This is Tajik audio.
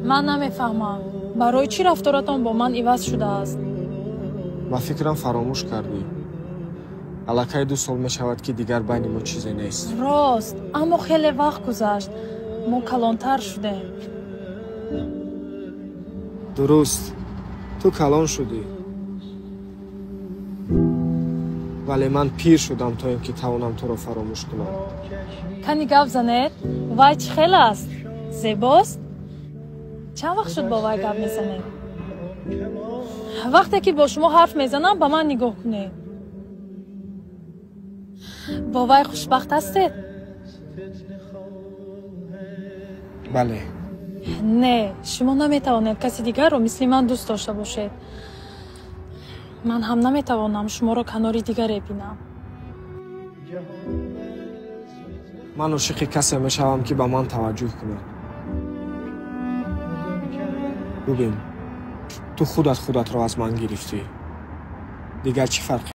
Ман намефаҳмам, барои чӣ рафторатон бо ман иваз шудааст? Ба фикрам, фаромӯш кардӣ. Аллакай 2 сол мешавад, ки дигар байни мо чизе нест. Рост, аммо хеле вақт гузашт, мо калонтар шудем. Дуруст, ту калон шудӣ, вале ман пир шудам, то ин ки тавонам туро фаромӯш кунам. Кани гап занед, вай чӣ хел аст? Зебост? Чанд вақт шуд, бо вай гап мезанед? Вақте ки бо шумо ҳарф мезанам, ба ман нигоҳ кунед. Бо вай хушбахт ҳастед? Бале. Не, шумо наметавонед каси дигарро мисли ман дӯст дошта бошед. Ман ҳам наметавонам шуморо канори дигаре бинам. Ман ошиқи касе мешавам, ки ба ман таваҷҷӯҳ кунад. Бубин, ту худат худатро аз ман гирифтӣ, дигар чӣ фарқе?